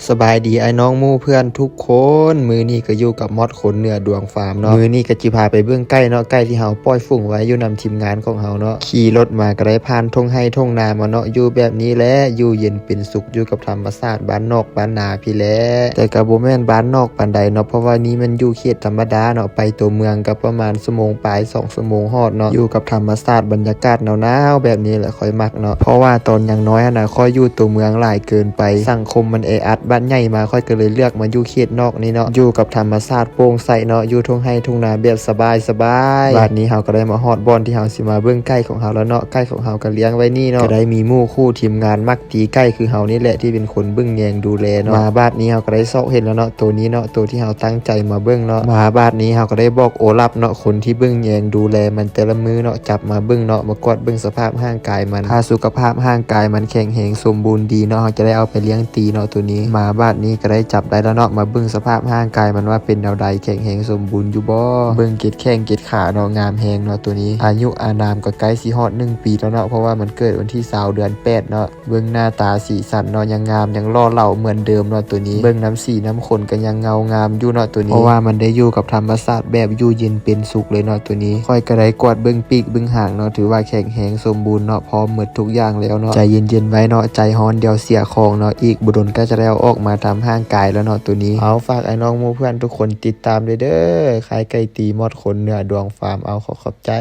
ສະບາຍດີອ້າຍນ້ອງໝູ່ເພື່ອນທຸກຄົນ, ມື້ນີ້ກໍຢູ່ກັບມອດຄົນເໜືອດວງຟາມເນາະ. ມື້ນີ້ກໍຊິພາໄປເບິ່ງໄກ່ເນາະ, ໄກ່ທີ່ເຮົາປ່ອຍຝູງໄວ້ຢູ່ນຳທີມງານຂອງເຮົາເນາະ. ຂີ່ລົດມາກໍໄດ້ຜ່ານທົ່ງໄຮ່ທົ່ງນາມາເນາະ, ຢູ່ແບບນີ້ແຫຼະ ຢູ່ເຢັນເປັນສຸກ ຢູ່ກັບທຳມະຊາດບ້ານນອກບ້ານນາພີ້ແຫຼະ. ແຕ່ກໍບໍ່ແມ່ນບ້ານນອກປານໃດເນາະ, ເພາະວ່ານີ້ມັນຢູ່ເຂດທຳມະດາເນາະ, ໄປຕົວເມືອງກໍປະມານຊົ່ວໂມງປາຍ ສອງຊົ່ວໂມງຮອດເນາະ. ຢູ່ກັບທຳມະຊາດ ບັນຍາກາດໜາວໆແບບນີ້ແຫຼະ ຂ້ອຍມັກເນາະ, ເພາະວ່າຕອນຍັງນ້ອຍຫັ້ນນະ ຂ້ອຍຢູ່ຕົວເມືອງຫຼາຍເກີນໄປ, ສັງຄົມມັນແອອັດ. ບັດໃຫຍ່ມາຂ້ອຍກໍເລີຍເລືອກມາຢູ່ເຂດນອກນີ້ເນາະ, ຢູ່ກັບທຳມະຊາດໂປ່ງໃສເນາະ, ຢູ່ທົ່ງໄຮ່ທົ່ງນາແບບສະບາຍໆ. ບາດນີ້ເຮົາກໍໄດ້ມາຮອດບ່ອນທີ່ເຮົາຊິມາເບິ່ງໄກ່ຂອງເຮົາແລ້ວເນາະ. ໄກ່ຂອງເຮົາກໍລ້ຽງໄວ້ນີ້ເນາະ, ກໍໄດ້ມີໝູ່ຄູ່ທີມງານມັກ ຕີໄກ່ຄືເຮົານີ້ແຫຼະທີ່ເປັນຄົນເບິ່ງແຍງດູແລເນາະ. ມາບາດນີ້ເຮົາກໍໄດ້ຊອກເຫັນແລ້ວເນາະ, ໂຕນີ້ເນາະ ໂຕທີ່ເຮົາຕັ້ງໃຈມາເບິ່ງເນາະ. ມາບາດນີ້ເຮົາກໍໄດ້ບອກໂອລັບເນາະ, ຄົນທີ່ເບິ່ງແຍງດູແລມັນແຕ່ລະມື້ເນາະ, ຈັບມາເບິ່ງເນາະ, ມາກວດເບິ່ງສະພາບຮ່າງກາຍມັນ. ຖ້າສຸຂະພາບຮ່າງກາຍມັນແຂງແຮງສົມບູນດີເນາະ, ເຮົາຈະໄດ້ເອົາໄປລ້ຽງຕີເນາະ. ໂຕນີ້ມາບາດນີ້ກໍໄດ້ຈັບໄດ້ແລ້ວເນາະ, ມາເບິ່ງສະພາບຮ່າງກາຍມັນວ່າເປັນແນວໃດ, ແຂງແຮງສົມບູນຢູ່ບໍ່? ເບິ່ງເກັດແຂ້ງເກັດຂາເນາະ, ງາມແຮງເນາະໂຕນີ້. ອາຍຸອານາມກໍໃກ້ຊິຮອດໜຶ່ງປີແລ້ວເນາະ, ເພາະວ່າມັນເກີດວັນທີຊາວ ເດືອນແປດເນາະ. ເບິ່ງໜ້າຕາສີສັນເນາະ, ຍັງງາມ ຍັງຫຼໍ່ຫຼໍ່ເໝືອນເດີມເນາະໂຕນີ້. ເບິ່ງນ້ຳສີນ້ຳຂົນກໍຍັງເງົາງາມຢູ່ເນາະໂຕນີ້, ເພາະວ່າມັນໄດ້ຢູ່ກັບທຳມະຊາດແບບຢູ່ເຢັນເປັນສຸກເລີຍເນາະໂຕນີ້. ຂ້ອຍກໍໄດ້ກວດເບິ່ງປີກເບິ່ງຫາງເນາະ, ຖືວ່າແຂງແຮງສົມບູນເນາະ, ພ້ອມໝົດທຸກຢ່າງແລ້ວເນາະ. ໃຈເຢັນໆໄວ້ເນາະ, ໃຈຮ້ອນດຽວເສຍຂອງເນາະ, ອີກບໍ່ດົນກໍຈະໄດ້ເອົາອອກມາທຳຮ່າງກາຍແລ້ວເນາະໂຕນີ້. ເອົາ ຝາກອ້າຍນ້ອງໝູ່ເພື່ອນທຸກຄົນຕິດຕາມເດີ ເດີ ຄ້າຍໄກ່ຕີມອດຄົນເໜືອດວງຟາມ. ເອົາ ຂໍຂອບໃຈ.